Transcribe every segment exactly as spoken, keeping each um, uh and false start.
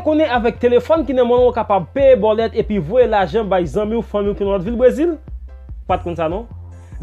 Konnen avèk telefòn ki nan men w, ou kapab peye bòlèt epi voye lajan bay zanmi w, fanmi w ki nan lòt vil Brezil? Ou pa t konn sa non?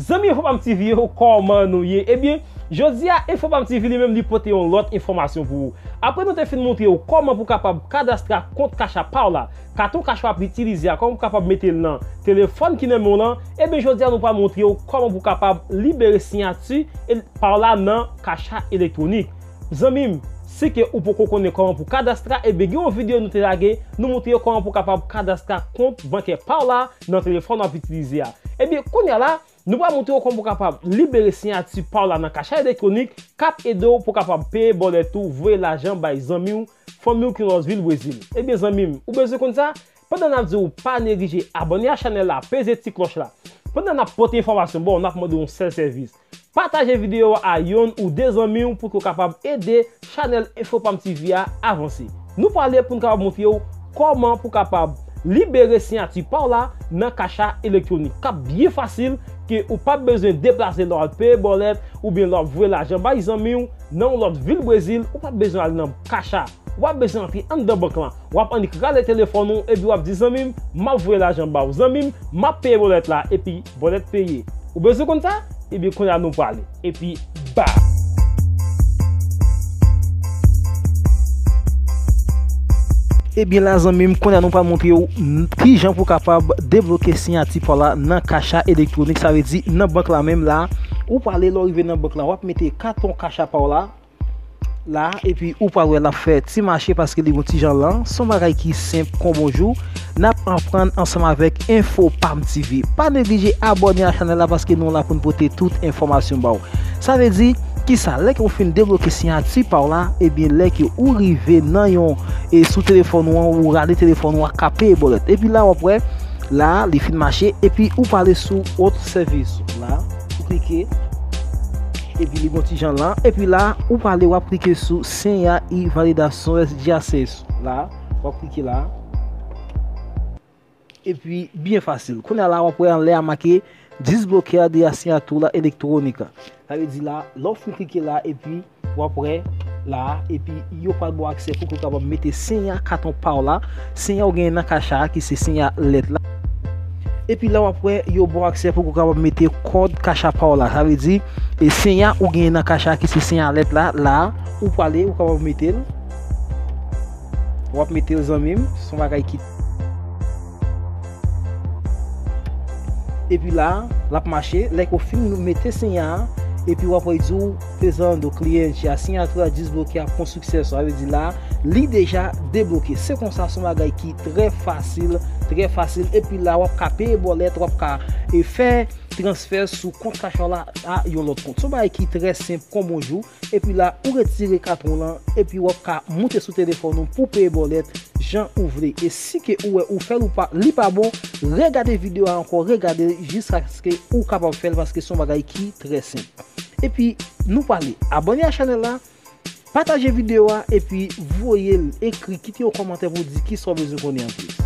Zanmi Enfo Pam T V yo, kòman nou ye? Ebyen, jodi a, Enfo Pam T V li menm li pote yon lòt enfòmasyon pou ou. Apre nou te fin montre w kòman pou kapab kadastre kont Cash App pa w la, katon Cash App w ap itilize a, kòman pou kapab mete l nan telefòn ki nan men w lan, ebyen jodi a nou pral montre w kòman pou kapab libere siyati e pa w la nan Cash App elektwonik. Zanmi m, si ke ou poko konnen kòman pou kadastre, ebyen gen yon videyo nou te lage, nou montre w kòman pou kapab kadastre kont bankè pa w la nan telefòn w ap itilize a. Ebyen kounye a la, nou pral montre w kòman pou kapab libere siyati pa w la nan Cash App elektwonik k ap ede w pou kapab peye bòlèt ou, voye lajan bay zanmi w, fanmi w ki nan lòt vil Brezil. Ebyen zanmi m, ou bezwen konn sa? Pandan n ap di w pa neglije abòne a chanèl la, peze ti klòch la. Pandan n ap pote enfòmasyon ba w, n ap mande w yon sèl sèvis. Pataje videyo a yonn ou de zanmi w pou ke w kapab ede chanèl Enfo Pam T V a avanse. Nou prale pou n kapab montre w kòman pou kapab libere siyati pa w la nan Cash App elektwonik k ap byen fasil, ke ou p ap bezwen deplase lè w ap peye bòlèt oubyen lè w ap voye lajan bay zanmi w nan yon lòt vil Brezil, ou p ap bezwen al nan Cash App. W ap bezwen antre anndan bank lan. W ap annik rale telefòn ou epi w ap di, zanmi m, m ap voye lajan ba w. Zanmi m, m ap peye bòlèt la epi bòlèt peye. Ou bezwen konn sa? Ebyen kounye a nou prale. Epi ba! Ebyen la zanmi m, kounye a nou pral montre w n- kijan pou kapab debloke siyati pa w la nan Cash App elektwonik, sa vle di nan bank la menm la. Ou prale, lè w rive nan bank la, w ap mete katon Cash App pa w la. La, epi ou pral wè l ap fè ti mache paske li gon ti jan lan. Se yon bagay ki senp kon bonjou. N ap aprann ansanm avèk Enfo Pam T V. Pa neglije abòne a chanèl la paske nou la pou n pote tout enfòmasyon ba w. Sa vle di, kisa? Lè ke w fin debloke siyati pa w la, ebyen lè ke ou rive nan yon, e sou telefòn ou an, ou rale telefòn ou an, ka peye bòlèt. Epi la, w ap wè, la, li fin mache, epi ou prale sou ot sèvis. La, ou klike, epi li gon ti jan lan. Epi la, ou prale, w ap klike sou Senya e Validações de Acesso. La, w ap klike la. Epi, byen fasil. Kounye a la, w ap wè anlè a make Desbloquear de assinatura eletrônica. Sa vle di la, lè w fin klike la, epi w ap wè la, epi yo pral ba w aksè pou ke w kapab mete Senya katon pa w la, Senya ou genyen nan Cash App ki se Senya lèt la. Epi la w ap wè yo ba w aksè pou ke w kapab mete kòd Cash App pa w la. Sa vle di, e Senya ou genyen nan Cash App ki se Senya lèt la, la, ou prale, ou kapab mete l. W ap mete l, zanmi m, se yon bagay ki Epi la, l ap mache. Lè ke w fin mete Senya a, epi w ap wè di w, prezando cliente, assinatura desbloqueada com sucesso. Sa vle di la, li deja debloke. Se konsa, se yon bagay ki trè fasil, trè fasil. Epi la, w ap ka peye bòlèt, w ap ka, e, fè transfè sou kont Cash App la a yon lòt kont. Se yon bagay ki trè senp kon bonjou. Epi la, ou retire katon w lan, epi w ap ka moute sou telefòn ou pou peye bòlèt jan ou vle. E si ke ou wè ou fè l ou pa, li pa bon, regade videyo a ankò, regade l jiskaske ou kapab fè l, paske se yon bagay ki trè senp. Epi, nou prale abòne a chanèl la, pataje videyo a, epi voye l, ekri, kite yon kòmantè pou w di kisa w bezwen konnen anplis.